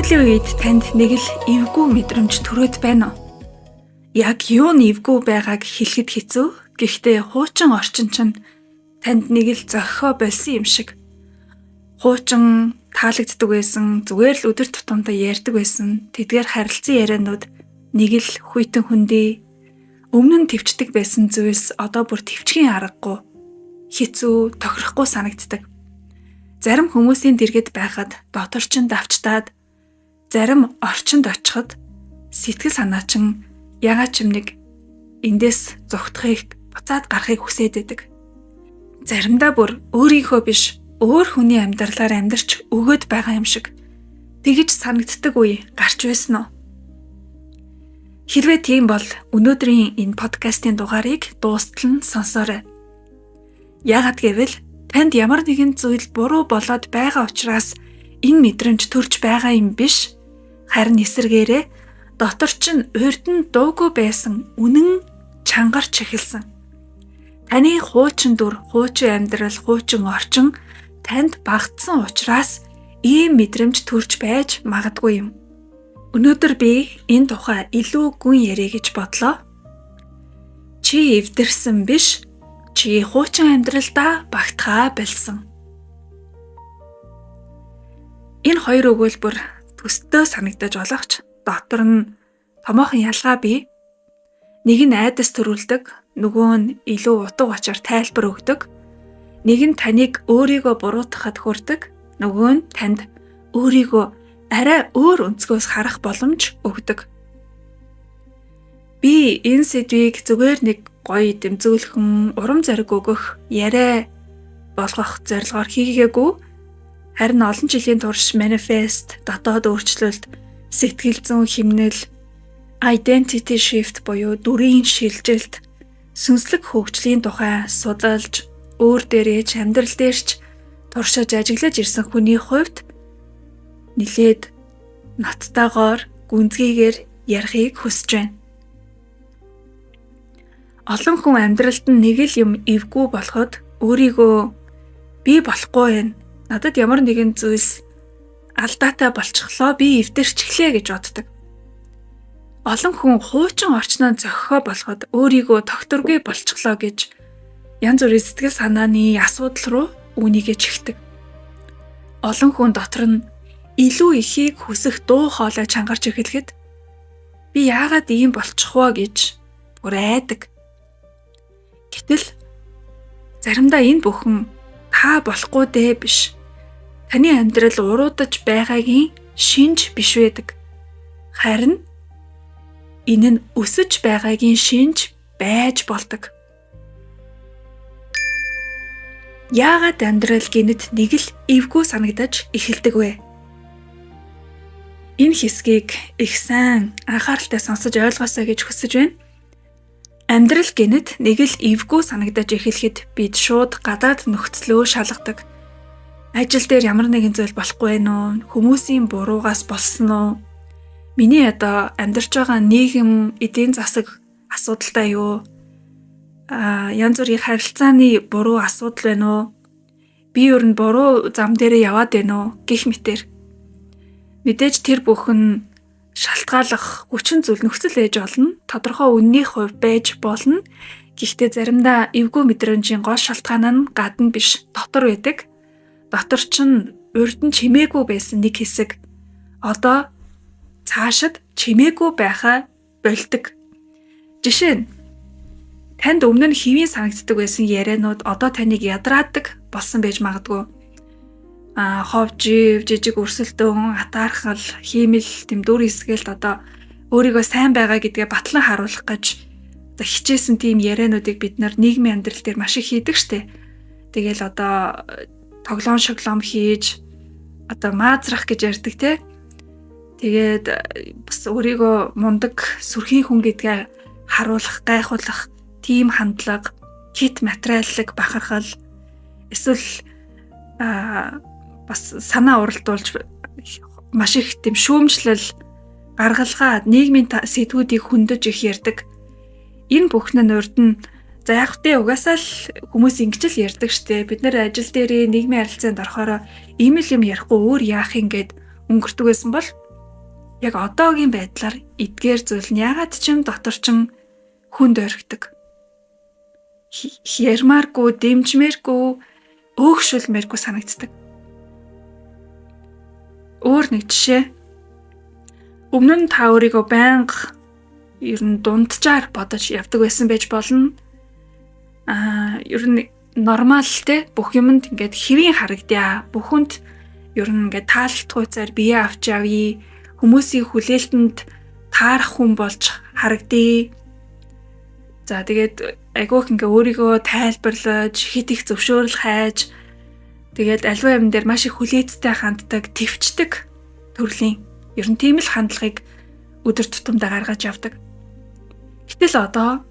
Сүүлийн үед танд нэг л эвгүй мэдрэмж төрөөд байна уу? Яг юу нь эвгүй байгааг хэлэхэд хэцүү. Гэхдээ хуучин орчин чинь танд нэг л зохихоо болсон юм шиг. Хуучин таалагддаг байсан, зүгээр л өдөр тутамдаа ярьдаг байсан. Тэдгээр харилцан ярианууд нэг л хүйтэн хүндий. Өмнө нь төвчдөг байсан зүйлс одоо бүр төвчгийн аргагүй, хэцүү, тохирохгүй санагддаг. Зарим хүмүүсийн дэргэд байхад дотор чинь давчтаад, зарим орчинд очиход сэтгэл санаа чинь ягаад ч юм нэг эндээс зугтахыг, буцаад гарахыг хүсээд байдаг. Заримдаа бүр өөрийнхөө биш, өөр хүний амьдралаар амьдарч өгөөд байгаа юм шиг тэгж санагддаг үе гарч байсан уу? Хэрвээ тийм бол өнөөдрийн энэ подкастын дугаарыг дуустал нь сонсоорой. Яагаад гэвэл танд ямар нэгэн зүйл буруу болоод байгаа учраас энэ мэдрэмж төрж байгаа юм биш. Харин эсэргээрээ дотор чинь урд нь дуугүй байсан үнэн чангарч эхэлсэн. Таны хуучин дүр, хуучин амьдрал, хуучин орчин танд багтсан учраас ийм мэдрэмж төрж байж магадгүй юм. Өнөөдөр би энэ тухай илүү гүн ярих гэж бодлоо. Чи эвдэрсэн биш, чи хуучин амьдралдаа багтгаа болсон. Энэ хоёр өгүүлбэр төстэй санагдаж болох ч дотор нь томоохон ялгаа бий. Нэг нь айдас төрүүлдэг, нөгөө нь илүү утга учир тайлбар өгдөг. Нэг нь таныг өөрийгөө буруутгахад хүрдэг, нөгөө нь танд өөрийгөө арай өөр өнцгөөс харах боломж өгдөг. Би энэ сэдвийг зүгээр нэг гоё дэмзүүлхэн, урам зориг өгөх яриа болгох зорилгоор хийгээгүй. Харин олон жилийн турш манифест, дотоод өөрчлөлт, сэтгэл зүйн хэмнэл, identity shift буюу дүрийн шилжилт, сүнслэг хөгжлийн тухай судалж, өөр дээрээ ч амьдрал дээр ч туршиж ажиглаж ирсэн хүний хувьд нилээд ноттойгоор гүнзгийгээр ярихыг хүсэж байна. Олон хүн амьдралд нь нэг л юм эвгүй болоход өөрийгөө би болохгүй байна. Надад ямар нэгэн зүйлс алдаатай болчихлоо, би эвдэрчихлээ гэж боддог. Олон хүн хуучин орчноо зохихоо болоход өөрийгөө тогтворгүй болчихлоо гэж янз бүрийн сэтгэл санааны асуудал руу үүнийгээ чихдэг. Олон хүн дотор нь илүү ихийг хүсэх дуу хоолой чангарч эхлэхэд би яагаад ийм болчих вэ гэж бүр айдаг. Гэтэл заримдаа энэ бүхэн та болохгүй дээ биш. Таны амьдрал уруудаж байгаагийн шинж биш байдаг. Харин энэ нь өсөж байгаагийн шинж байж болдог. Яагаад амьдрал гинэт нэг л эвгүй санагдаж эхэлдэг вэ? Энэ хэсгийг их сайн анхааралтай сонсож ойлгоосой гэж хүсэж байна. Амьдрал гинэт нэг л эвгүй санагдаж эхлэхэд бид шууд гадаад нөхцлөө шалгадаг. Ажил дээр ямар нэгэн зүйл болохгүй вэ нүү? Хүмүүсийн буруугаас болсон уу? Миний одоо амьдарч байгаа нийгэм, эдийн засаг асуудалтай юу? Янз бүрийн харилцааны буруу асуудал байна уу? Би ер нь буруу зам дээрээ яваад байна уу? Гэх мэтэр. Мэдээж тэр бүхэн шалтгааллах хүчин зүйл нөхцөл ээж болно. Тодорхой үнний хувь байж болно. Гэхдээ заримдаа эвгүй мэдрэмжийн гол шалтгаан нь гадна биш, дотор байдаг. Дотор чинь урд нь чимээгүй байсан нэг хэсэг одоо цаашид чимээгүй байхаа болдог. Жишээ нь танд өмнө нь хэвийн санагддаг байсан ярианууд одоо таныг ядраадаг болсон байж магадгүй. Хов жив, жижиг өрсөлдөөн, атаархал, хиймэл, тэм дүр эсгэлт одоо өөрийгөө сайн байгаа гэдгээ батлан харуулах гэж одоо хичээсэн тийм яриануудыг бид нар нийгмийн амьдрал дээр маш их хийдэг штэ. Тэгэл одоо тоглоом шоглоом хийж одоо маазрах гэж ярьдаг те. Тэгээд бас өөрийгөө мундаг сүрхийн хүн гэдгээ харуулах, гайхуулах тийм хандлага, хит материаллык бахархал эсвэл бас санаа уралдуулж маш их тийм шүүмжлэл, гаргалгаа, нийгмийн сэдвүүдийг хөндөж их ярьдаг. Энэ бүхэн нь урд нь за яг тэ угаасаа л хүмүүс ингэж л ярьдаг штэ. Бид нэр ажил дээрээ нийгмийн харилцаанд орохороо ийм л юм ярихгүй өөр яах юм гээд өнгөрдөг байсан бол Яг одоогийн байдлаар эдгээр зүйл нь ягаад ч юм дотор чинь хүнд орхидог. Ярмааргүй, дэмжмээргүй, өөгшүүлмээргүй санагддаг. Өөр нэг жишээ. Өмнө нь та өөрийгөө байнга ер нь дунджаар бодож явдаг байсан байж болно. Ер нь нормал те, бүх юмд ингээд хэвийн харагдъя. Бүхэнд ер нь ингээд таалагдахуйцаар бие авч явъя. Хүмүүсийн хүлээлтэнд таарах хүн болж харагдъя. За тэгээд айгүйх ингээ өөрийгөө тайлбарлаж, хит их зөвшөөрөл хайж, тэгээд альва юм дээр маш их хүлээцтэй ханддаг, төвчдөг төрлийн ер нь тийм л хандлагыг өдөр тутамдаа гаргаж явдаг. Гэтэл одоо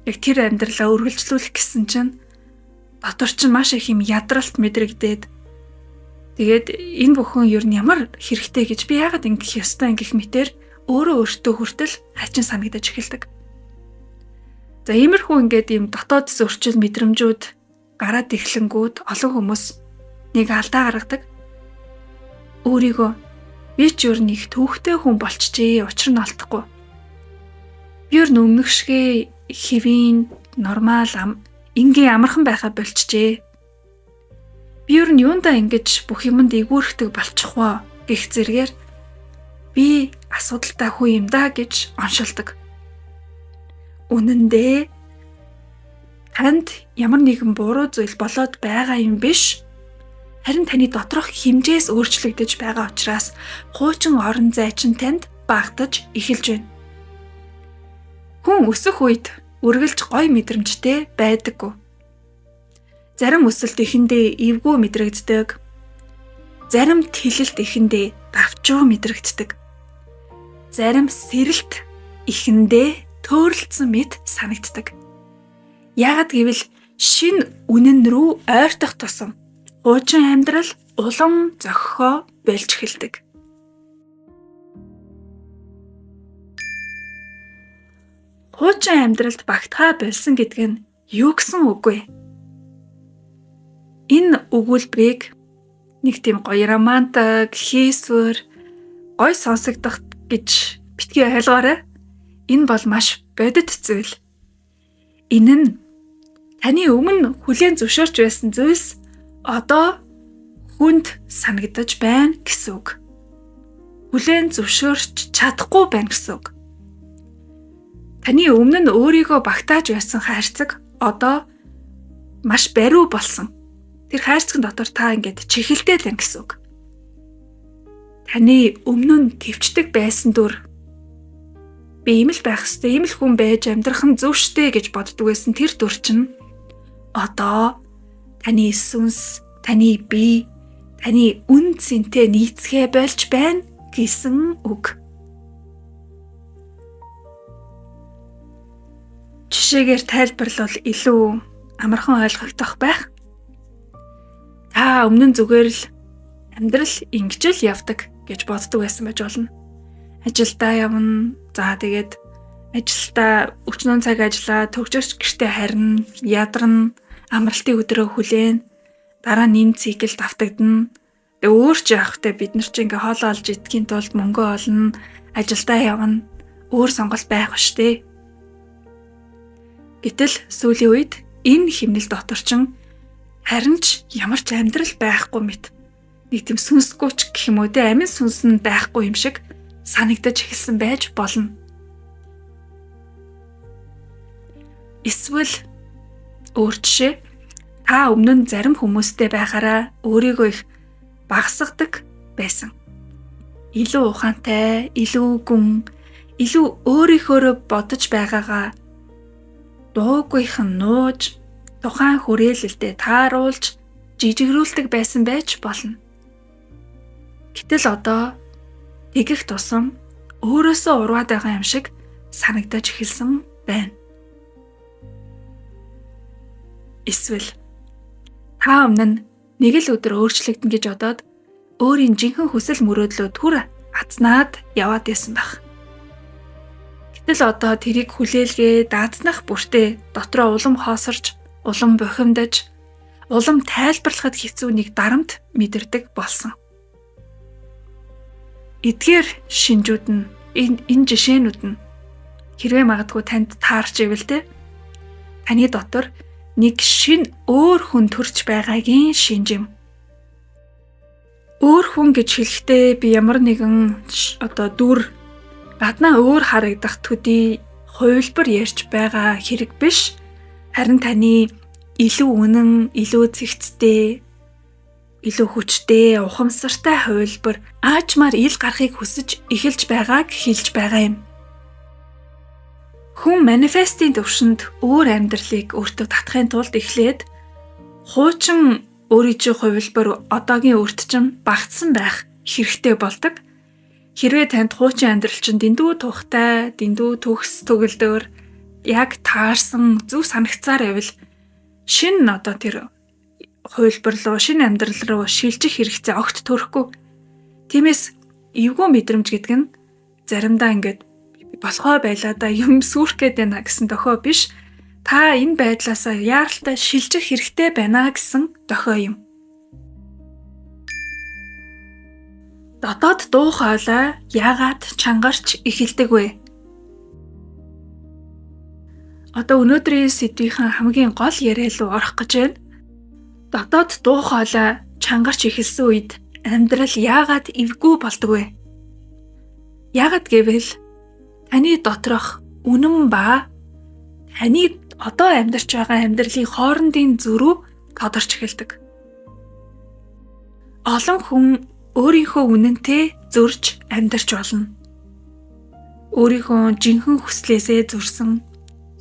яг тэр амьдралаа үргэлжлүүлэх гэсэн чинь дотор чинь маш их юм ядралт мэдрэгдээд, тэгээд энэ бүхэн ер нь ямар хэрэгтэй гэж, би яагаад ингэх ёстой ингэх мэтэр өөрөө өөртөө хүртэл хачин санагдаж эхэлдэг. За иймэрхүү ингээд ийм дотоод зөрчил мэдрэмжүүд гараад ирэхлэнгүүд олон хүмүүс нэг алдаа гаргадаг. Өөрийгөө би ч ер нь их төвхтэй хүн болчихжээ, учир нь олдохгүй. Би ер нь өмнөх шигээ хэвийн нормал энгийн амархан байхаа болчихжээ. Би ер нь юундаа ингэж бүх юмд эвгүүрхдэг болчих воо гэх зэрэгээр би асуудалтай хүн юм да гэж оншилдог. Үнэн дээр танд ямар нэгэн буруу зүйл болоод байгаа юм биш. Харин таны доторх хэмжээс өөрчлөгдөж байгаа учраас хуучин орон зай чинь танд багтаж эхэлж байна. Хүн өсөх үед үргэлж гоё мэдрэмжтэй байдаггүй. Зарим өсөлт эхэндээ эвгүй мэдрэгддэг. Зарим тэлэлт эхэндээ давчуу мэдрэгддэг. Зарим сэрэлт эхэндээ төөрөлдсөн мэт санагддаг. Яагаад гэвэл шинэ үнэн рүү ойртох тусам хуучин амьдрал улам зохихоо болж эхэлдэг. Хуучин амьдралд багтахаа болсон гэдэг нь юу гэсэн үг вэ? Энэ өгүүлбэрийг нэг тийм гоё романтик, хийсвэр, гоё сонсогдох гэж битгий ойлгоорой. Энэ бол маш бодит зүйл. Энэ нь таны өмнө хүлээн зөвшөөрч байсан зүйлс одоо хүнд санагдаж байна гэсэн үг. Хүлээн зөвшөөрч чадахгүй байна гэсэн үг. Таны өмнө нь өөрийгөө багтааж байсан хайрцаг одоо маш бариу болсон. Тэр хайрцагын дотор та ингээд чихэлтэй л байна гэсэн үг. Таны өмнө нь төвчдөг байсан дүр би ийм л байх ёстой, ийм л хүн байж амьдрах нь зөв штэ гэж боддог байсан тэр дүр чинь одоо таны сүнс, таны бие, таны үн цэнтэй нийцгээ болж байна гэсэн үг. Жишээгээр тайлбарлавал илүү амархан ойлгогдох байх. Та өмнө нь зүгээр л амьдрал ингэж л явдаг гэж боддог байсан байж болно. Ажилдаа явна. За тэгээд ажилдаа өчнөө цаг ажиллаа, төгжөрч гэртээ харина, ядарна, амралтын өдрөө хүлээн. Дараа нь энэ цикл давтагдана. Тэгээ өөр ч яах вэ? Бид нар чи ингээ хоолоо олж идэхийн тулд мөнгө олно, ажилдаа явна. Өөр сонголт байхгүй шүү дээ. Гэтэл сүүлийн үед энэ химнэл дотор чинь харин ч ямар ч амьдрал байхгүй мэт. Нэг тийм сүнсгүй ч гэх юм уу те, амин сүнс нь байхгүй юм шиг санагдаж эхэлсэн байж болно. Эсвэл өөр жишээ, та өмнө нь зарим хүмүүстэй байхаараа өөрийгөө их багасгадаг байсан. Илүү ухаантай, илүү гүн, илүү өөрийнхөөрөө бодож байгаагаа дуугүйх нь нууж, тухайн хүрээлэлдээ тааруулж, жижигрүүлдэг байсан байж болно. Гэтэл одоо тэгэх тусам өөрөөсөө урваад байгаа юм шиг санагдаж эхэлсэн байна. Эсвэл та өмнө нь нэг л өдөр өөрчлөгдөн гэж бодоод өөрийн жинхэнэ хүсэл мөрөөдлөө түр азнаад яваад байсан байх. Гэтэл одоо тэрийг хүлээлгээ даацнах бүртээ дотроо улам хоосорч, улам бухимдаж, улам тайлбарлахад хэцүү нэг дарамт мэдэрдэг болсон. Эдгээр шинжүүд нь энэ жишээнүүд нь хэрвээ магадгүй танд таарч ивэл те таны дотор нэг шин өөр хүн төрж байгаагийн шинж юм. Өөр хүн гэж хэлэхдээ би ямар нэгэн одоо дүр гаднаа өөр харагдах төдий хувилбар ярьж байгаа хэрэг биш. Харин таны илүү үнэн, илүү цэгцтэй, илүү хүчтэй, ухамсартай хувилбар аажмаар ил гарахыг хүсэж эхэлж байгааг хэлж байгаа юм. Хүн манифестийн төвшөнд өөр амьдралыг өөртөө татахын тулд эхлээд хуучин өөрийн чинь хувилбар одоогийн өөрт чинь багтсан байх хэрэгтэй болдог. Хэрвээ танд хуучин амьдрал чинь дэндүү тухтай, дэндүү төгс төгөлдөр яг таарсан зөв санагцаар байвал шинэ одоо тэр хувилбар руу, шинэ амьдрал руу шилжих хэрэгцээ огт төрөхгүй. Тиймээс эвгүй мэдрэмж гэдэг нь заримдаа ингээд болохоо байлаа да юм сүрх гээд байна гэсэн дохио биш. Та энэ байдлаасаа яаралтай шилжих хэрэгтэй байна гэсэн дохио юм. Дотоод дуу хоолой яагаад чангарч эхэлдэг вэ? Одоо өнөөдрийн сэдвийнхэн хамгийн гол яриа руу орох гэж байна. Дотоод дуу хоолой чангарч эхэлсэн үед амьдрал яагаад эвгүй болдог вэ? Яагаад гэвэл таны доторх үнэн ба таны одоо амьдарч байгаа амьдралын хоорондын зөрүү тодорч эхэлдэг. Олон хүн өөрийнхөө үнэнтэй зөрж амьдарч болно. Өөрийнхөө жинхэнэ хүслээсээ зөрсөн,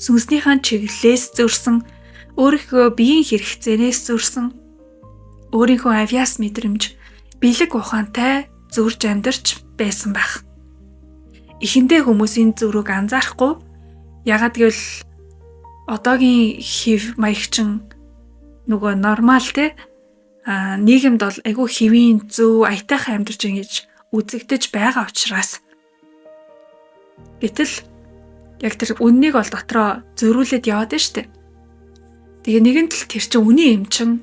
сүнснийхээ чиглэлээс зөрсөн, өөрийнхөө биеийн хэрэгцээнээс зөрсөн, өөрийнхөө авьяас мэдрэмж, бэлэг ухаантай зөрж амьдарч байсан байх. Эхэндээ хүмүүсийн зөрүүг анзаарахгүй. Ягаад гэвэл одоогийн хэв маягчин нөгөө нормал те нийгэмд бол айгүй хэвийн зөв аятайхан амьдарч ингэж үзэгдэж байгаа учраас. Гэтэл яг тэр үннийг бол дотроо зөрүүлээд яваад нь штэ. Тэгээ нэгэн тал тэр чинь үний юм чин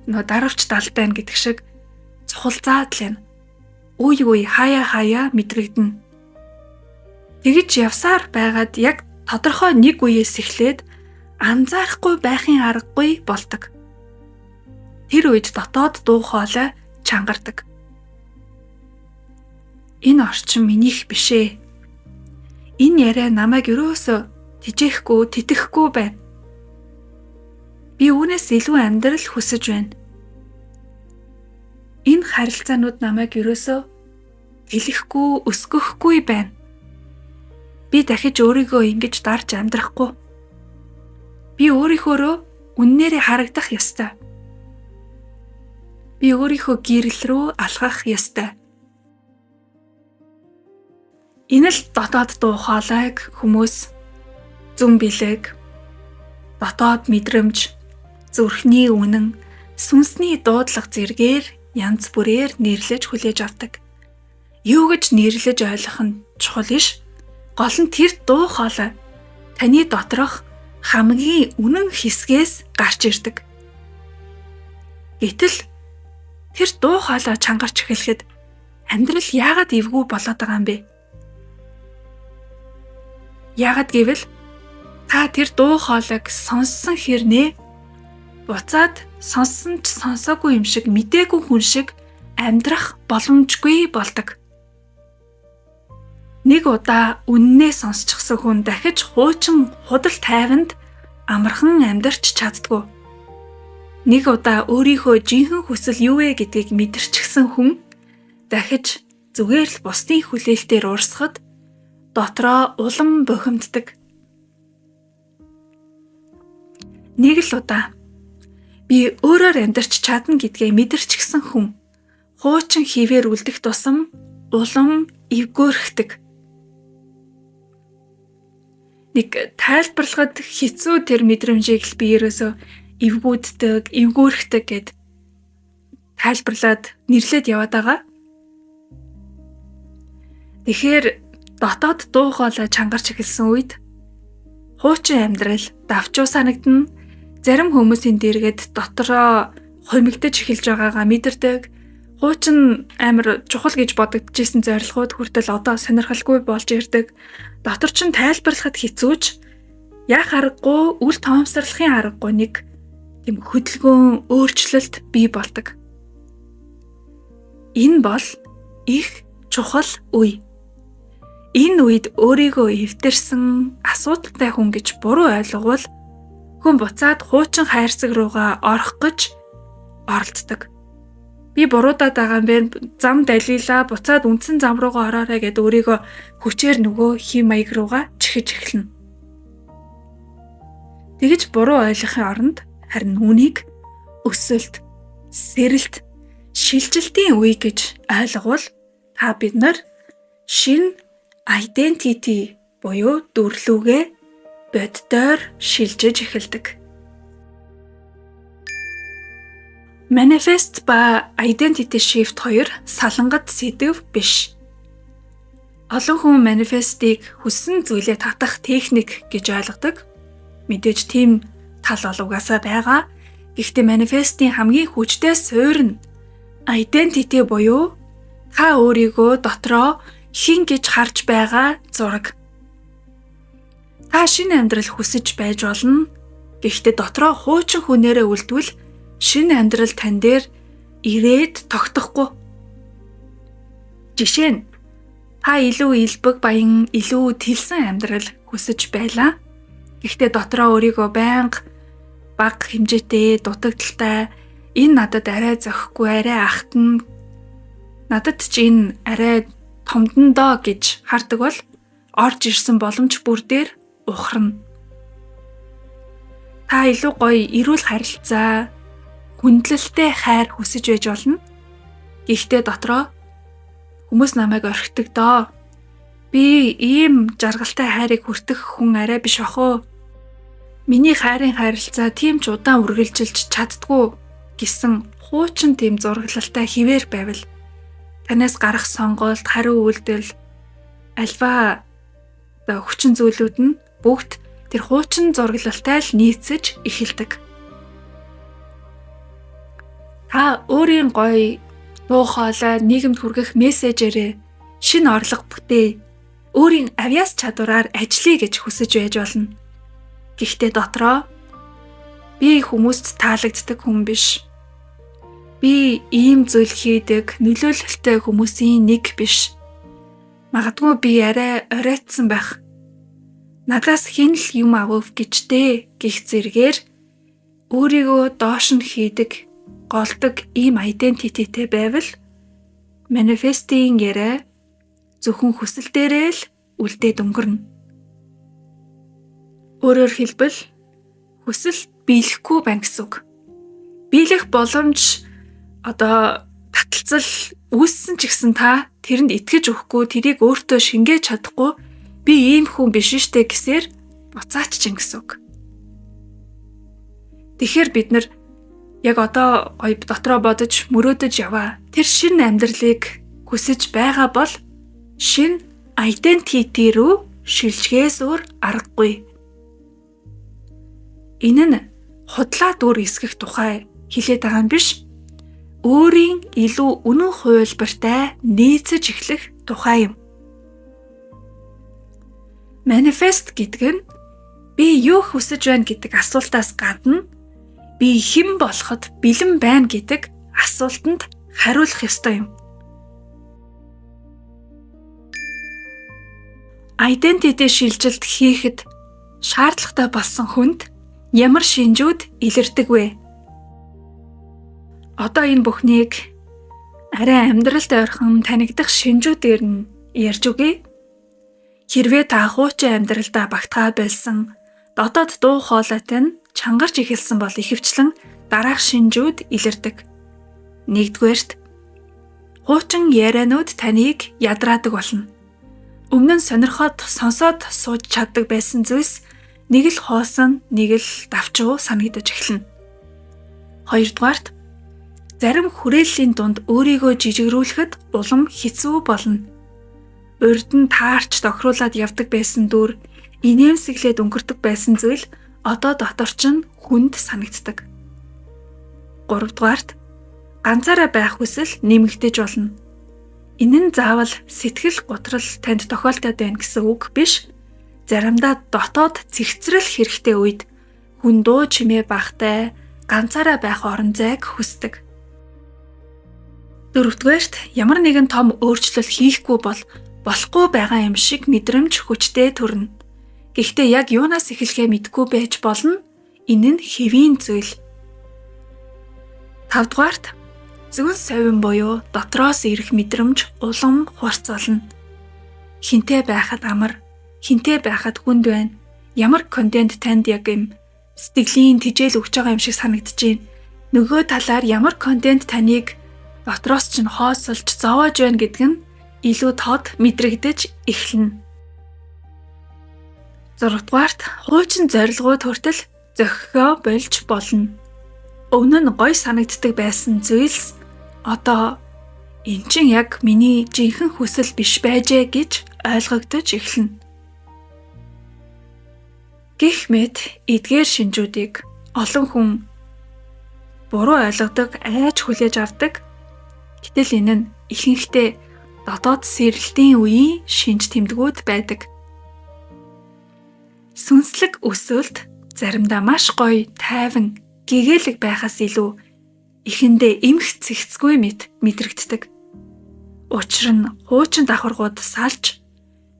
нөгөө даравч далд байна гэдэг шиг цухалзаад л байна. Үе үе хаяа хаяа мэдрэгдэнэ. Тэгэж явсаар байгаад яг тодорхой нэг үеэс эхлээд анзаарахгүй байхын аргагүй болдог. Тэр үед дотоод дуу хоолой чангардаг. Энэ орчин минийх биш ээ. Энэ яриа намайг ерөөсөө тижээхгүй, тэтгэхгүй байна. Би үүнээс илүү амьдрал хүсэж байна. Энэ харилцаанууд намайг ерөөсөө тэлэхгүй, өсгөхгүй байна. Би дахиж өөрийгөө ингэж дарж амьдрахгүй. Би өөрийнхөөрөө үннээрээ харагдах ёстой. Би өөрийнхөө гэрэл рүү алхах ёстой. Энэ л дотоод дуу хоолойг хүмүүс зүн бэлэг, дотоод мэдрэмж, зүрхний үнэн, сүнсний дуудлага зэргээр янз бүрээр нэрлэж хүлээж авдаг. Юу гэж нэрлэж ойлгох нь чухал иш. Гол нь тэр дуу хоолой таны доторх хамгийн үнэн хэсгээс гарч ирдэг. Гэтэл тэр дуу хоолой чангарч эхлэхэд амьдрал яагаад эвгүй болоод байгаа юм бэ? Яагаад гэвэл та тэр дуу хоолойг сонссон хэрнээ буцаад сонссон ч сонсоогүй юм шиг мдээгүй хүн шиг амьдрах боломжгүй болдог. Нэг удаа үннээ сонсчихсан хүн дахиж хуучин худал тайванд амархан амьдарч чаддгүй. Нэг удаа өөрийнхөө жинхэнэ хүсэл юу вэ гэдгийг мэдэрчихсэн хүн дахиж зүгээр л бусдын хүлээлтээр урсахад дотроо улам бухимддаг. Нэг л удаа би өөрөөр амьдарч чадна гэдгээ мэдэрчихсэн хүн хуучин хэвээр үлдэх тусам улам эвгөөрхдөг. Нэг тайлбарлахад хэцүү тэр мэдрэмжийг л би ерөөсөө эвгүүддэг, эвгөөрхдөг гэд тайлбарлаад нэрлээд яваад байгаа. Тэгэхээр дотоод дуу хоолой чангарч эхэлсэн үед хуучин амьдрал давчуу санагдана. Зарим хүмүүсийн дэргэд дотроо хумигдаж эхэлж байгаагаа мэдэрдэг. Хуучин амар чухал гэж бодогдчихсэн зорилгууд хүртэл одоо сонирхолгүй болж ирдэг. Дотор чинь тайлбарлахад хэцүүч яах аргагүй, үл тоомсорлохын аргагүй нэг тийм хөдөлгөөн, өөрчлөлт бий болдог. Энэ бол их чухал үе. Энэ үед өөрийгөө эвдэрсэн, асуудалтай хүн гэж буруу ойлговол хүн буцаад хуучин хайрцаг руугаа орох гэж оролддог. Би буруудаад байгаа юм бэ? Зам далилаа, буцаад үндсэн зам руугаа ороорой гэд өөрийгөө хүчээр нөгөө хэм маяг руугаа чихэж эхэлнэ. Тэгэж буруу ойлгохын оронд харин үүнийг өсөлт, сэрэлт, шилжилтийн үе гэж ойлговол та бид нар шинэ identity буюу дүрлүүгээ боддоор шилжиж эхэлдэг. Manifest ба identity shift хоёр салангат сэдэв биш. Олон хүн manifest-ийг хүссэн зүйлээ татах техник гэж ойлгодог. Мэдээж тийм тал бол угаасаа байгаа. Гэхдээ manifest-ийн хамгийн хүчтэй суурь нь identity буюу та өөрийгөө дотроо хэн гэж харж байгаа зураг. Та шинэ амьдрал хүсэж байж болно. Гэхдээ дотроо хуучин хүнээрээ үлдвэл шинэ амьдрал тань дээр ирээд тогтохгүй. Жишээ нь та илүү элбэг баян, илүү тэлсэн амьдрал хүсэж байлаа. Гэхдээ дотроо өөрийгөө байнга бага хэмжээтэй, дутагдaltaй, энэ надад арай зохихгүй, арай ахтана, надад ч энэ арай томдоно доо гэж хардаг бол орж ирсэн боломж бүр дээр ухарна. Та илүү гоё эрүүл харилцаа, хүндлэлтэй хайр хүсэж байж болно. Гэхдээ дотроо хүмүүс намайг орхидог доо. Би ийм жаргалтай хайрыг хүртэх хүн арай биш ах уу. Миний хайрын харилцаа тийм ч удаан үргэлжилж чаддгүй гэсэн хуучин тийм зураглалтай хിവэр байвал танаас гарах сонголт, хариу үйлдэл, альва хүчин зүйлүүд нь бүгд тэр хуучин зураглалтай л нийцэж эхэлдэг. Та өөрийн гоё дуу хоолой нийгэмд хүргэх мессежээрээ шинэ орлого бүтээ, өөрийн авьяас чадвараар ажиллая гэж хүсэж байж болно. Гэхдээ дотроо би хүмүүст таалагддаг хүн биш. Би ийм зүйл хийдэг нөлөөлөлтэй хүмүүсийн нэг биш. Магадгүй би арай оройтсан байх. Надаас хэн л юм авав гэж дээ гих зэргээр өөрийгөө доош нь хийдэг, голдог ийм identity-тэй байвал manifesting яриа зөвхөн хүсэл дээрээ л үлдээд өнгөрнө. Өөрөөр хэлбэл хүсэл биелэхгүй байна гэсэн үг. Биелэх боломж одоо таталцал үүссэн ч гэсэн та тэрэнд итгэж өгөхгүй, тэрийг өөртөө шингээж чадахгүй, би ийм хүн биш штэ гэсээр буцаач чинь гэсэн үг. Тэгэхээр бид нар яг одоо гоё дотроо бодож мөрөөдөж яваа. Тэр шинэ амьдралыг хүсэж байгаа бол шинэ identity рүү шилжихээс өөр аргагүй. Энэ нь худлаа дүр эсгэх тухай хэлээд байгаа юм биш. Өөрийн илүү үнэн хувилбартай нийцэж эхлэх тухай юм. Manifest гэдэг нь би юу хүсэж байна гэдэг асуултаас гадна би хэн болоход бэлэн байна гэдэг асуултанд хариулах ёстой юм. Identity шилжилт хийхэд шаардлагатай болсон хүнд ямар шинжүүд илэрдэг вэ? Одоо энэ бүхнийг арай амьдралд ойрхон танигдах шинжүүдээр нь ярьж өгье. Хэрвээ та хуучин амьдралдаа багтгаа болсон, дотоод дуу хоолойтой нь чангарч эхэлсэн бол ихэвчлэн дараах шинжүүд илэрдэг. Нэгдүгээрт, хуучин ярианууд таныг ядраадаг болно. Өмнө нь сонирхоод сонсоод сууж чаддаг байсан зүйлс нэг л хоосон, нэг л давчуу санагдаж эхэлнэ. Хоёрдугаарт, зарим хүрээллийн дунд өөрийгөө жижигрүүлэхэд улам хэцүү болно. Урд нь таарч тохируулаад явдаг байсан дүр, инээмсэглээд өнгөрдөг байсан зүйл одоо дотор чинь хүнд санагддаг. Гуравдугаарт, Ганцаараа байх хүсэл нэмэгдэж болно. Энэ нь заавал сэтгэл гутрал танд тохиолдоод байна гэсэн үг биш. Заримдаа дотоод цэгцрэл хэрэгтэй үед хүн дуу чимээ багтай ганцаараа байх орон зайг хүсдэг. Дөрөвдүгээрт ямар нэгэн том өөрчлөлт хийхгүй бол болохгүй байгаа юм шиг мэдрэмж хүчтэй төрнө. Гэхдээ яг юунаас эхлэхээ мэдэхгүй байж болно. Энэ нь хэвийн зүйл. Тавдугаарт зүүн совин буюу дотроос ирэх мэдрэмж улам хурц болно. Хинтээ байхад амар, хинтээ байхад хүнд байна. Ямар контент танд яг юм сэтгэлийн тэжээл өгч байгаа юм шиг санагдаж байна. Нөгөө талаар ямар контент таныг дотроос чинь хоосолж зовоож байна гэдг нь илүү тод мэдрэгдэж эхэлнэ. Зургадугаарт хуучин зорилгууд хүртэл зохио болж болно. Өмнө нь гоё санагддаг байсан зүйлс одоо эн чинь яг миний жинхэнэ хүсэл биш байжээ гэж ойлгогдож эхэлнэ. Гэх мэт эдгээр шинжүүдийг олон хүн буруу ойлгодог, айж хүлээж авдаг. Гэтэл энэ нь ихэнхдээ дотоод сэрэлтийн үеийн шинж тэмдгүүд байдаг. Сүнслэг өсөлт заримдаа маш гоё, тайван, гэгээлэг байхаас илүү эхэндээ эмх цэгцгүй мэт мэдрэгддэг. Учир нь хуучин давхаргууд салж,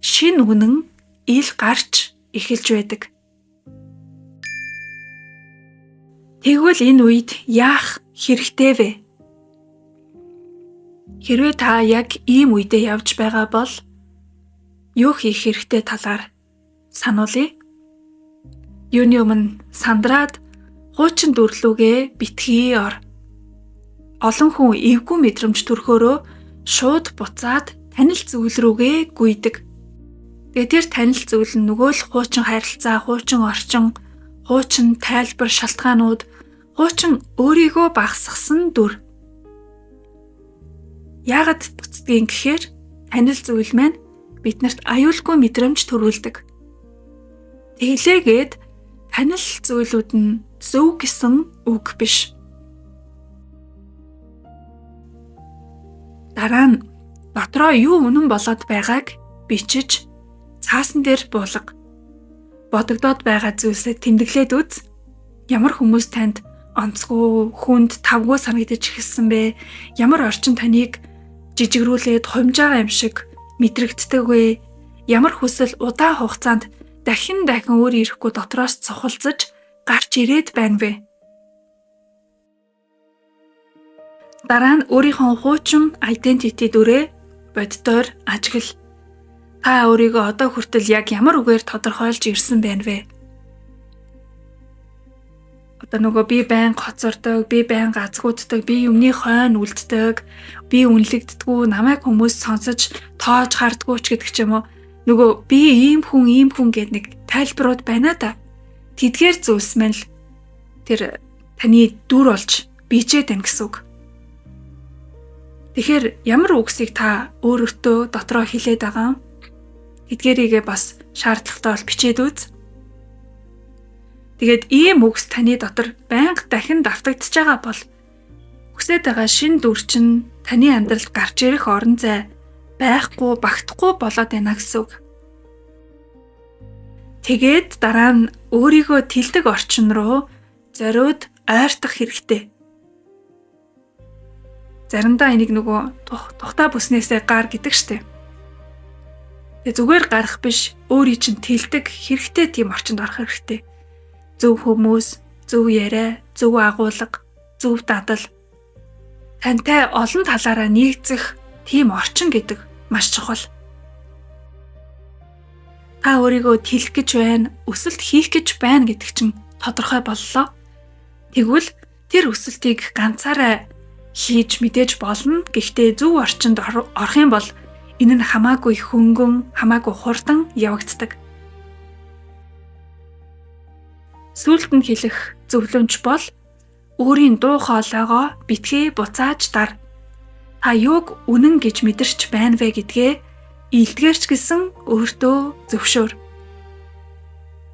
шин үнэн ил гарч эхэлж байдаг. Тэгвэл энэ үед яах хэрэгтэй вэ? Хэрвээ та яг ийм үедээ явж байгаа бол юу хийх хэрэгтэй талаар сануулъя. Юуны өмнө сандраад хуучин дүрлүүгээ битгий ор. Олон хүн эвгүй мэдрэмж төрхөөрөө шууд буцаад танил зүйл рүүгээ гүйдэг. Тэгээ тэр танил зүйл нь нөгөө л хуучин харилцаа, хуучин орчин, хуучин тайлбар, шалтгаанууд, хуучин өөрийгөө багасгасан дүр. Яагаад буцдгийг гэхээр танил зүйл маань биднэрт аюулгүй мэдрэмж төрүүлдэг. Тэглээгээд танил зүйлүүд нь зөв гэсэн үг биш. Дараа нь дотроо юу үнэн болоод байгааг бичиж цаасан дээр буулга. Бодогдоод байгаа зүйлсээ тэмдэглээд үз. Ямар хүмүүс танд онцгүй, хүнд, тавгүй санагдаж эхэлсэн бэ? Ямар орчин таныг жижигрүүлээд хумж байгаа юм шиг мэдрэгддэг вэ? Ямар хүсэл удаан хугацаанд дахин дахин өөр ирэхгүй дотроос цухалзаж гарч ирээд байна вэ? Дараа нь өөрийнхөө хуучин identity дүрээ боддоор ажигл. Та өөрийгөө одоо хүртэл яг ямар үгээр тодорхойлж ирсэн байна вэ? Одоо нөгөө би байнга хоцордог, би байнга азгууддаг, би юмны хойно үлддэг, би үнэлэгддэггүй, намайг хүмүүс сонсож тоож хардггүй ч гэдэг ч юм уу. Нөгөө би ийм хүн гэд нэг тайлбарууд байна да. Тэдгээр зүйлс мэн л тэр таны дүр болж бичээд байна гэсэн үг. Тэгэхээр ямар үгсийг та өөрөөтөө дотроо хэлээд байгаа юм? Тэдгээрийгээ бас шаардлагатай бол бичээд үз. Тэгээд ийм үгс таны дотор байнга дахин давтагдчихж байгаа бол хүсээд байгаа шин дүр чинь таны амьдралд гарч ирэх орон зай байхгүй, багтахгүй болоод байна гэсэн үг. Тэгээд дараа нь өөрийгөө тэлдэг орчин руу зориуд ойртох хэрэгтэй. Заримдаа энийг нөгөө тухтаа бүснээсээ гар гэдэг штеп. Тэгээ зүгээр гарах биш, өөрийн чинь тэлдэг хэрэгтэй тийм орчинд орох хэрэгтэй. Зөв хүмүүс, зөв яриа, зөв агуулга, зөв дадал. Тантай олон талаараа нийцэх тийм орчин гэдэг маш чухал. Та өөрийгөө тэлэх гэж байна, өсөлт хийх гэж байна гэдэг чинь тодорхой боллоо. Тэгвэл тэр өсөлтийг ганцаараа хийж мэдээж болно. Гэхдээ зөв орчинд орох юм бол энэ нь хамаагүй хөнгөн, хамаагүй хурдан явагддаг. Сүүлд нь хэлэх зөвлөмж бол өөрийн дуу хоолойгоо битгий буцааж дар. Та юуг үнэн гэж мэдэрч байна вэ гэдгээ илтгэрч гэсэн өөртөө зөвшөөр.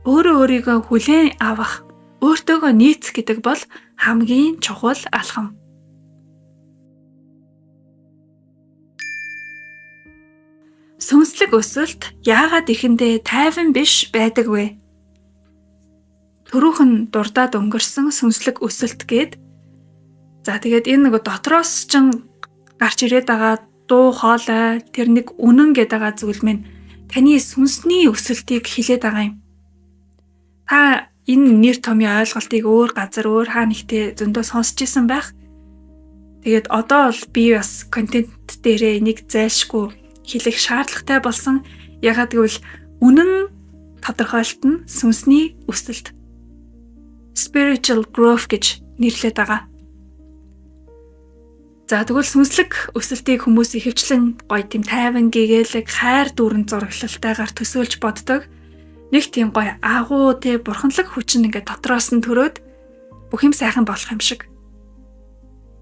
Өөрөө өөрийгөө хүлээн авах, өөртөөгөө нийцэх гэдэг бол хамгийн чухал алхам. Сүнслэг өсөлт яагаад ихэндээ тайван биш байдаг вэ? Төрөөхөн дурдаад өнгөрсөн сүнслэг өсөлт гээд. За тэгээд энэ нэг дотроос ч гарч ирээд байгаа дуу хоолой, тэр нэг үнэн гэдэг байгаа зүйл минь таны сүнсний өсөлтийг хилээд байгаа юм. Та энэ нэр томьёо ойлголтыг өөр газар, өөр хаа нэгтээ зөндөө сонсч исэн байх. Тэгээд одоо бол би бас контент дээрээ энийг зайлшгүй хэлэх шаардлагатай болсон. Ягаад гэвэл үнэн тодорхойлолт нь сүнсний өсөлт, spiritual growth гэж нэрлэдэг байгаа. За тэгвэл сүнслэг өсөлтийг хүмүүс ихэвчлэн гоё тийм тайван гэгээлэг хайр дүүрэн зураглалтайгаар төсөөлж боддог. Нэг тийм гоё агуу те бурханлаг хүчин ингээд дотроос нь төрөөд бүх юм сайхан болох юм шиг.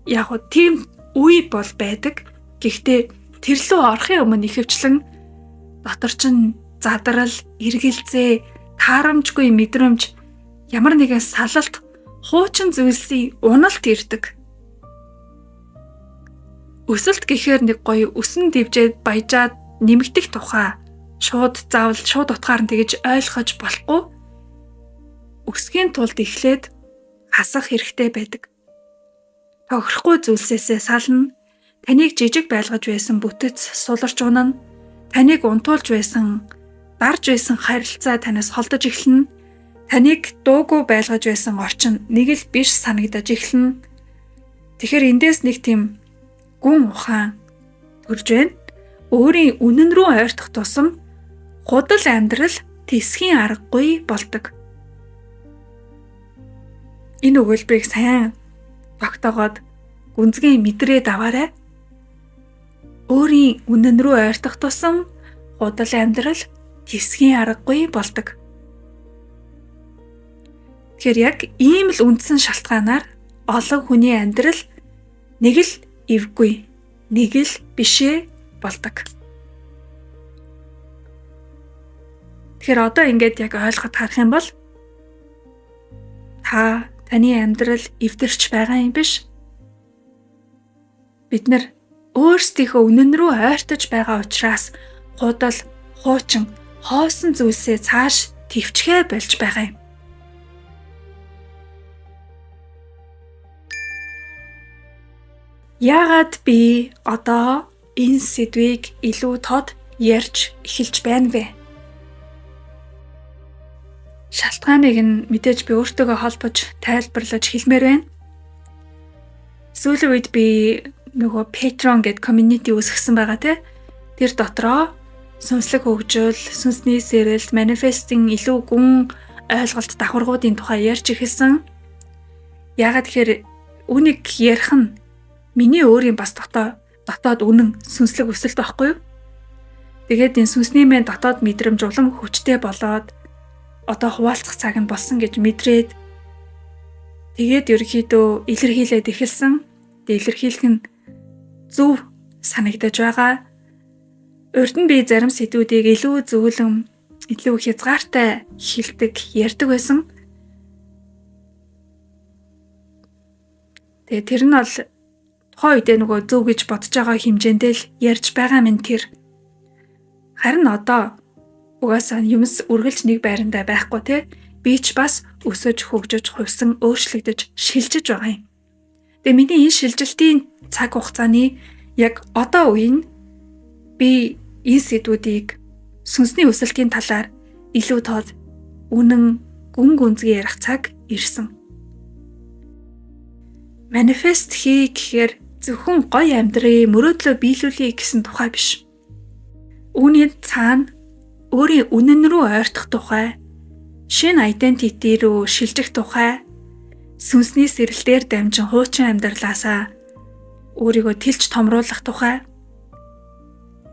Яг уу тийм үе бол байдаг. Гэхдээ тэр лүү орохын өмнө ихэвчлэн дотор чинь задрал, эргэлзээ, таарамжгүй мэдрэмж, ямар нэгэн салалт, хуучин зүйлсийн уналт ирдэг. Өсөлт гэхээр нэг гоё өсөн дэвжээд баяжаад нэмэгдэх тухай шууд заавал шууд утгаар нь тэгэж ойлгож болохгүй. Өсгийн тулд эхлээд хасах хэрэгтэй байдаг. Тохирохгүй зүйлсээсээ сална. Таныг жижиг байлгаж байсан бүтэц суларч унана. Таныг унтуулж байсан, дарж байсан харилцаа танаас холдож эхэлнэ. Таныг дуугүй байлгаж байсан орчин нэг л биш санагдаж эхэлнэ. Тэгэхээр эндээс нэг тийм гүн ухаан төрж байна. Өөрийн үнэн рүү ойртох тусам худал амьдрал тэсхийн аргагүй болдог. Энэ өгүүлбэрийг сайн тогтоогоод гүнзгий мэдрээд аваарай. Өөрийн үнэн рүү ойртох тусам худал амьдрал тэсхийн аргагүй болдог. Тэгэхээр яг ийм л үндсэн шалтгаанаар олон хүний амьдрал нэг л эвгүй, нэг л бишээ болдог. Тэгэхээр одоо ингээд яг ойлгоход харах юм бол та таны амьдрал эвдэрч байгаа юм биш. Бид нар өөрсдийнхөө үнэн рүү ойртож байгаа учраас худал, хуучин, хоосон зүйлсээ цааш твчхээ болж байгаа юм. Яагаад би одоо энэ сэдвийг илүү тод ярьж эхэлж байна вэ? Шалтгааныг нь мэдээж би өөртөөгөө холбож тайлбарлаж хэлмээр байна. Сүүлийн үед би нөгөө Patreon гэдэг community үүсгэсэн байгаа те. Тэр дотроо сүнслэг хөгжил, сүнсний сэрэлт, manifesting илүү гүн ойлголт давхаргуудын тухай ярьж эхэлсэн. Яагаад тэгэхээр үүнийг ярих нь миний өөрийн бас дотоод үнэн сүнслэг өсөлт байхгүй юу? Тэгээд энэ сүнсний мэн дотоод мэдрэмж улам хүчтэй болоод одоо хуваалцах цаг нь болсон гэж мэдрээд тэгээд ерөнхийдөө илэрхийлээд эхэлсэн. Тэгээд илэрхийлэх нь зөв санагдаж байгаа. Урд нь би зарим сэдвүүдийг илүү зөвлөм, илүү хязгаартай хэлдэг, ярьдаг байсан. Тэгээд тэр нь бол тухайн үедээ нөгөө зөв гэж бодож байгаа хэмжээндээ л ярьж байгаа минь тэр. Харин одоо угаасаа юмс үргэлж нэг байрандаа байхгүй те. Би ч бас өсөж, хөгжиж, хувьсан, өөрчлөгдөж, шилжиж байгаа юм. Тэгээ миний энэ шилжилтийн цаг хугацааны яг одоо үе нь би энэ сэдвүүдийг сүнсний өсөлтийн талаар илүү тод үнэн гүн гүнзгий ярих цаг ирсэн. Манифест хий гэхээр зөвхөн гоё амьдрыг мөрөөдлөө биелүүлэе гэсэн тухай биш. Үүний цаана өөрийн үнэн рүү ойртох тухай, шинэ identity рүү шилжих тухай, сүнсний сэрэлтээр дамжин хуучин амьдралаасаа өөрийгөө тэлж томруулах тухай,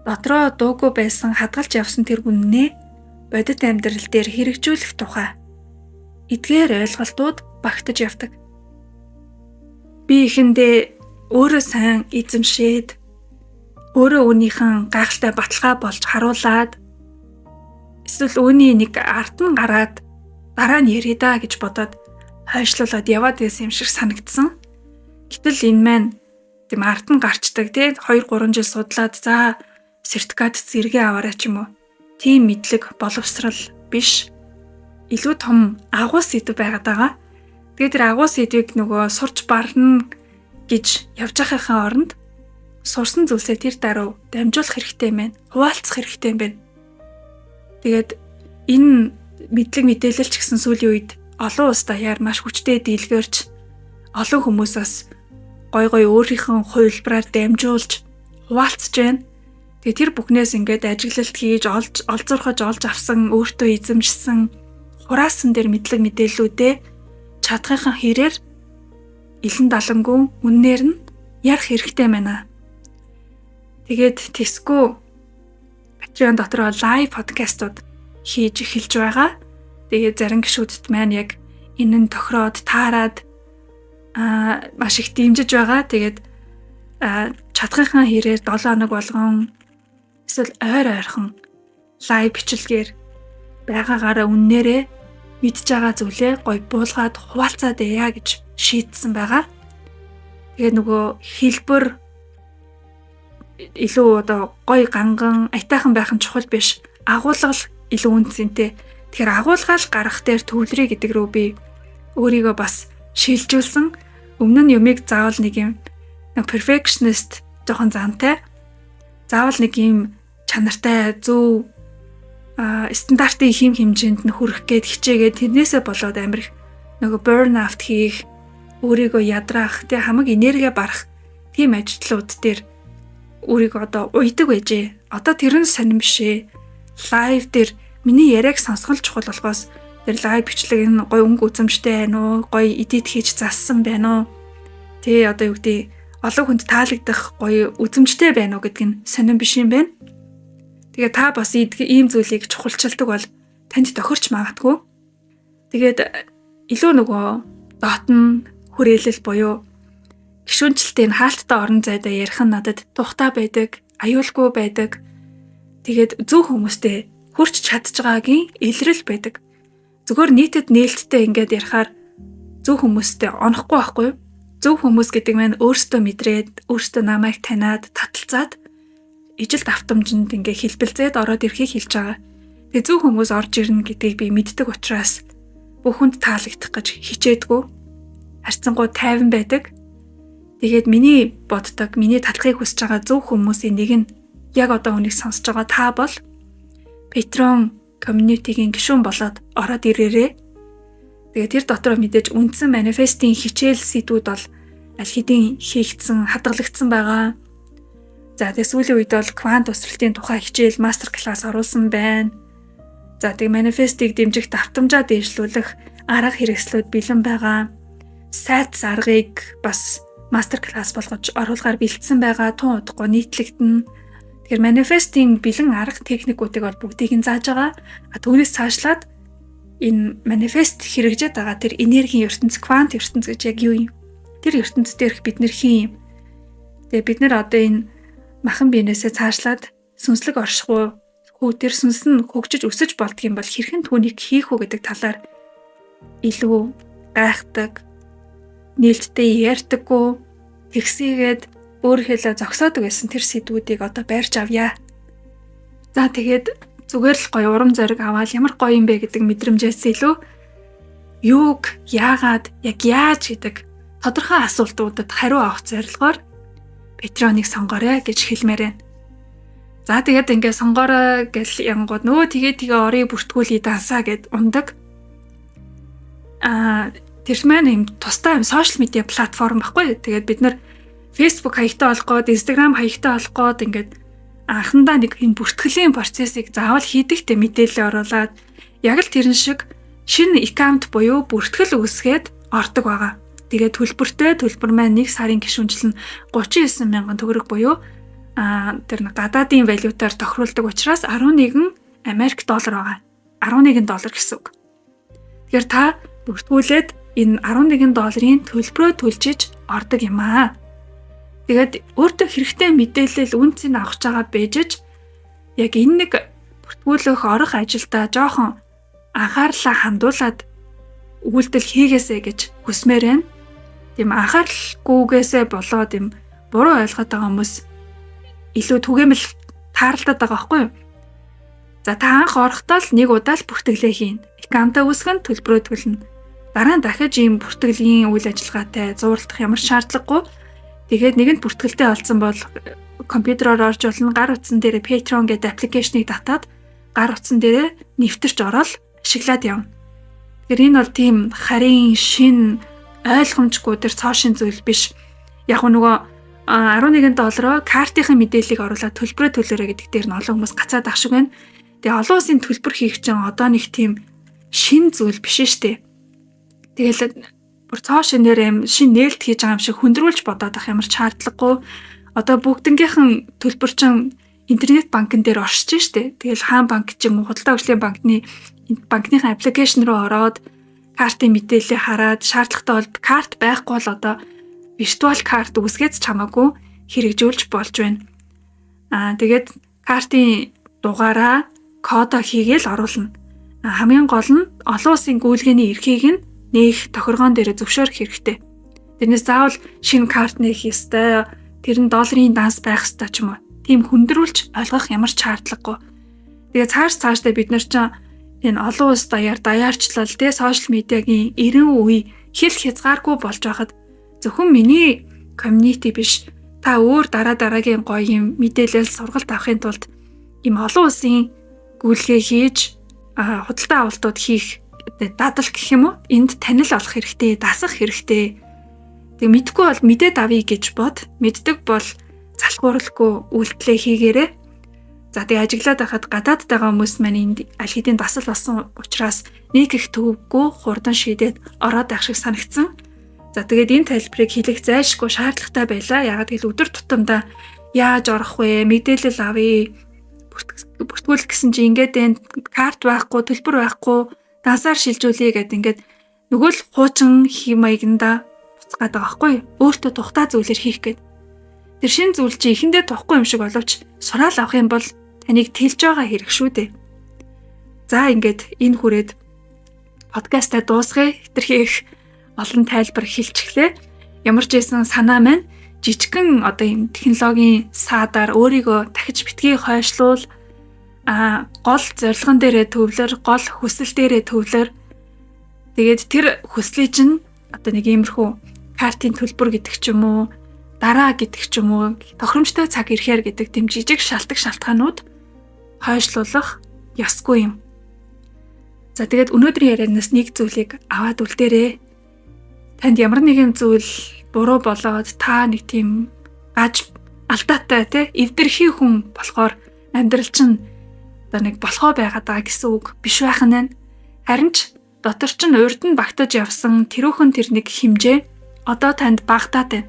дотроо дуугүй байсан хадгалж явсан тэр үннээ бодит амьдрал дээр хэрэгжүүлэх тухай эдгээр ойлголтууд багтаж явдаг. Би эхэндээ өөрөө сайн эзэмшээд өөрөө үүнийхэн гайхалтай баталгаа болж харуулад эсвэл үүний нэг ард нь гараад дараа нь яриа да гэж бодоод хойшлуулад яваад байсан юм шиг санагдсан. Гэтэл энэ маань тийм ард нь гарчдаг тий 2-3 жил судлаад за сертификат зэрэгээ аваарай ч юм уу. Тийм мэдлэг боловсрал биш. Илүү том агуу сэдв байгаад байгаа. Тэгээд тэр агуу сэдвийг нөгөө сурч барна гэж явж байхынхаа оронд сурсан зүйлсээ тэр даруй дамжуулах хэрэгтэй юм байна. Хуваалцах хэрэгтэй юм байна. Тэгээд энэ мэдлэг мэдээлэл ч гэсэн сүүлийн үед олон улс даяар маш хүчтэй дийлгэрч олон хүмүүс бас гой гой өөрийнхөө хувилбараар дамжуулж хуваалцж байна. Тэгээ тэр бүхнээс ингээд ажиглалт хийж олж олзуурхаж олж авсан өөртөө эзэмшсэн хураасан дээр мэдлэг мэдээллүүдээ чадхынхаа хэрээр илэн далангүн үннээр нь ярих хэрэгтэй байна. Тэгээд Тэсгүй Patreon дотор live подкастууд хийж эхэлж байгаа. Тэгээд зарим гишүүдэд маань яг энэ нь тохироод таарад маш их дэмжиж байгаа. Тэгээд чадхынхаа хэрээр 7 хоног болгон эсвэл ойр ойрхон live бичлэгээр байгаагаараа үннээрээ мэдж байгаа зүйлээ гой буулгаад хуваалцаад яа гэж шийдсэн байгаа. Тэгээ нөгөө хэлбэр илүү одоо гой ганган аятайхан байх нь чухал биш. Агуулга л илүү үн цэнтэй. Тэгэхээр агуулгаал гаргах дээр төвлөрье гэдэг рүү би өөрийгөө бас шилжүүлсэн. Өмнө нь юмыг заавал нэг юм perfectionist жоохон зантай. Заавал нэг юм чанартай зөв стандартын хэм хэмжээнд нь хүрэх гээд хичээгээд тэрнээсээ болоод амар их нөгөө burn out хийх, өөрийгөө ядраах, тэг хамаг энерги барах тийм ажлууд дээр өөрийгөө одоо уйдаг байжээ. Одоо тэр нь сонирн биш ээ. Live дээр миний яриаг сонсгол чухал болохоос тэр live бичлэг энэ гой өнгө үзэмжтэй байна уу? Гой edit хийж зассан байна уу? Тэ одоо юу гэдэг олон хүнд таалагдах гоё үзэмжтэй байна уу гэдг нь сонирн биш юм байна. Тэгээ та бас ийм зүйлийг чухалчилдаг бол танд тохирч магадгүй. Тэгээд илүү нөгөө дотн хүрээлэл буюу гишүүнчлэлтэй нь хаалттай орон зайдаа ярих нь надад тухтай байдаг, аюулгүй байдаг. Тэгээд зөв хүмүүстэй хүрч чадж байгаагийн илрэл байдаг. Зүгээр нийтэд нээлттэй ингээд ярихаар зөв хүмүүстэй онохгүй байхгүй юу? Зөв хүмүүс гэдэг маань өөрсдөө мэдрээд, өөрсдөө намайг таниад, таталцаад ижил давтамжинд ингээ хэлбэлзээд ороод ирэхийг хэлж байгаа. Тэгээ зөв хүмүүс орж ирнэ гэдгийг би мэддэг учраас бүхэнд таалагдах гэж хичээдгүү. Харьцангуй тайван байдаг. Тэгээд миний боддог, миний талхыг хүсэж байгаа зөв хүмүүсийн нэг нь яг одоо үнийг сонсож байгаа та бол Patreon community-гийн гишүүн болоод ороод ирээрээ. Тэгээд тэр дотроо мэдээж үндсэн манифестийн хичээл сэдвүүд бол аль хэдийн хийгдсэн, хадгалагдсан байгаа. За тэгээ сүүлийн үед бол квант өсрэлтийн тухай хичээл master class оруулсан байна. За тэгээ манифестийг дэмжих давтамжаа дээшлүүлэх арга хэрэгслүүд бэлэн байгаа. SATS аргыг бас master class болгож оруулахаар бэлдсэн байгаа. Тун удахгүй нийтлэгдэнэ. Тэгэхээр манифестийн бэлэн арга техникүүдийг бол бүгдийг нь зааж байгаа. А түүнээс цаашлаад энэ манифест хэрэгжээд байгаа тэр энергийн ертөнц, квант ертөнц гэж яг юу юм? Тэр ертөнц дээрх бид нар хэн юм? Тэгээ бид нар одоо энэ махан биенээсээ цаашлаад сүнслэг оршихуй хүү тэр сүнс нь хөгжиж өсөж болдго юм бол хэрхэн түүнийг хийх үү гэдэг талаар илүү гайхдаг, нээлттэй ярьдаггүй, тэгсийгээд өөрийнхөө зогсоодог байсан тэр сэдвүүдийг одоо барьж авъя. За тэгээд зүгээр л гоё урам зориг аваад ямар гоё юм бэ гэдэг мэдрэмжээс илүү юуг, яагаад, яг яаж гэдэг тодорхой асуултуудад хариу авах зорилгоор Patreon-ыг сонгоорой гэж хэлмээр байна. За тэгээд ингээ сонгоорой гэл янгууд нөө тэгээ тэгээ орыг бүртгүүлээ дансаа гэд ундаг. Тэр маань юм тусдаа юм social media платформ баггүй. Тэгээд бид нар Facebook хаягтай болох гээд, Instagram хаягтай болох гээд ингээд анхандаа нэг юм бүртгэлийн процессыг заавал хийдэгтэй мэдээлэл оруулаад яг л тэрэн шиг шинэ аккаунт буюу бүртгэл үүсгээд ордог байгаа. Тэгээд төлбөртэй төлбөр маань нэг сарын гишүүнжил нь 39 мянган төгрөг буюу тэр гадаадын валютаар тохируулдаг учраас 11 Америк доллар байгаа. 11 доллар гэсэн үг. Тэгэхээр та бүртгүүлээд энэ 11 долларын төлбөрөө төлжиж ордог юм аа. Тэгээд өөртөө хэрэгтэй мэдээлэл үн цэн авах байгаа бэжэж яг энэ нэг бүртгүүлэх орох ажилдаа жоохон анхаарлаа хандуулад үйлдэл хийгээсэй гэж хүсмээр байна. Тийм анхааралгүйгээсээ болоод юм буруу ойлгоод байгаа хүмүүс илүү түгээмэл тааралдаад байгаа байхгүй юу? За та анх орохдоо л нэг удаа л бүртгэлээ хийн. Аккаунтаа үүсгэн, төлбөрөө төлнө. Дараа нь дахиж ийм бүртгэлийн үйл ажиллагаатай зууралдах ямар шаардлагагүй. Тэгээд нэгэнт бүртгэлтэй болсон бол компьютероор орж болно. Гар утсан дээр Patreon гэдэг application ийг татаад гар утсан дээрээ нэвтэрч ороод ашиглаад явна. Тэгэхээр энэ бол тийм харин шин ойлгомжгүй тэр цоо шин зүйл биш. Яг нөгөө 11 доллароо картын мэдээллийг оруулаад төлбөрөө төлөөрэй гэдэг дээр нь олон хүмүүс гацаад ах шиг байна. Тэгээ олон улсын төлбөр хийх чинь одоо нэг тийм шин зүйл биш шүү дээ. Тэгэл бүр цоо шинээр юм шин нээлт хийж байгаа юм шиг хүндрүүлж бодоод ах ямар ч шаардлагагүй. Одоо бүгднгийнхэн төлбөр чинь интернет банкн дээр оршиж штэ. Тэгэл хаан банк ч юм уу худалдаа хөгжлийн банкныхаа application руу ороод картын мэдээллийг хараад, шаардлагатай бол карт байхгүй бол одоо virtual карт үүсгээд ч хамаагүй хэрэгжүүлж болж байна. Тэгээд картын дугаараа кодо хийгээл оруулна. Хамгийн гол нь олон улсын гүйлгээний эрхийг нь нээх тохиргоон дээр зөвшөөрөх хэрэгтэй. Тэрнээс заавал шинэ карт нээх ёстой, тэр нь долларын данс байх ёстой ч юм уу. Тийм хүндрүүлж ойлгох ямар ч шаардлагагүй. Тэгээ цааш цаашдаа бид нар чинь энэ олон улс даяар даяарчлал те social media гийн 90 үе хэл хязгааргүй болж байхад зөвхөн миний community биш, та өөр дараа дараагийн гоё юм мэдээлэл сургалт авахын тулд ийм олон улсын гүйлгээ хийж, худалдаа авалтууд хийх дадал гэх юм уу, энд танил олох хэрэгтэй, дасах хэрэгтэй. Тэг мэдгүй бол мэдээд авъя гэж бод, мэддэг бол залхууралгүй үйлдэлээ хийгээрэй. За тэгээ ажиглаад байхад гадаад байгаа хүмүүс маань энд аль хэдийн дасал болсон учраас нэг их төвөггүй хурдан шийдээд ороод байх шиг санагдсан. За тэгээд энэ тайлбарыг хэлэх зайлшгүй шаардлагатай байлаа. Яагаад гэвэл өдөр тутамдаа яаж орох вэ? Мэдээлэл авъя. Бүртгүүлэх гэсэн чи ингээд энэ карт байхгүй, төлбөр байхгүй, дансаар шилжүүлье гэд ингээд нөгөө л хуучин хэм маягнда буцгаад байгаа байхгүй юу? Өөртөө тухтай зүйлэр хийх гээд. Тэр шин зүйл чи эхэндээ тухгүй юм шиг боловч сураал авах юм бол таныг тэлж байгаа хэрэг шүү дээ. За ингээд энэ хүрээд подкастаа дуусгая. Хэтэрхий их олон тайлбар хэлчихлээ. Ямар ч байсан санаа маань жижигхэн одоо юм технологийн саагаар өөрийгөө дахиж битгий хойшлуул, гол зорилгон дээрээ төвлөр, гол хүсэл дээрээ төвлөр. Тэгээд тэр хүслийг чинь одоо нэг иймэрхүү картын төлбөр гэдэг ч юм уу, дараа гэдэг ч юм уу, тохиромжтой цаг ирэхээр гэдэг тэм жижиг шалтгаан шалтгаанууд хойшлуулах ёсгүй юм. За тэгээд өнөөдрийн ярианаас нэг зүйлийг аваад үлдээрэй. Танд ямар нэгэн зүйл буруу болоод та нэг тийм гаж алдаатай те эвдэрхий хүн болохоор амьдрал чинь одоо нэг болохоо байгаад байгаа гэсэн үг биш байх нь. Харин ч дотор чинь урд нь багтаж явсан тэрүүхэн тэр нэг хэмжээ одоо танд багтаад байна.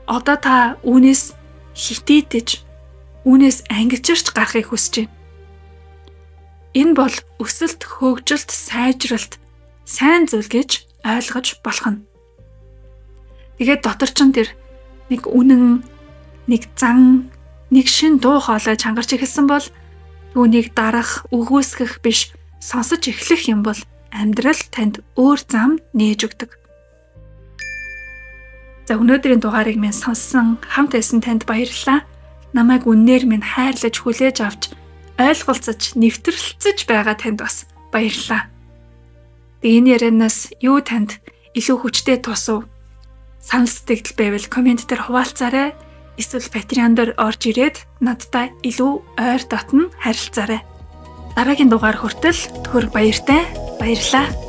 Одоо та үүнээс хитийдэж, үүнээс ангижирч гарахыг хүсэж байна. Энэ бол өсөлт, хөгжилт, сайжралт сайн зүйл гэж ойлгож болох нь. Тэгээд дотор чинь тэр нэг үнэн, нэг зан, нэг шин дуу хоолой чангарч эхэлсэн бол түүнийг дарах, үгүйсгэх биш, сонсож эхлэх юм бол амьдрал танд өөр зам нээж өгдөг. За өнөөдрийн дугаарыг минь сонссон, хамт байсан танд баярлалаа. Намайг үннээр минь хайрлаж, хүлээж авч, ойлголцож, нэвтрэлцэж байгаа танд бас баярлалаа. Тэгээ энэ ярианаас юу танд илүү хүчтэй тусав? Санал сэтгэгдэл байвал comment дээр хуваалцаарай. Эсвэл Patreon дээр орж ирээд надтай илүү ойр дотно харилцаарай. Дараагийн дугаар хүртэл түр баяртай. Баярлалаа.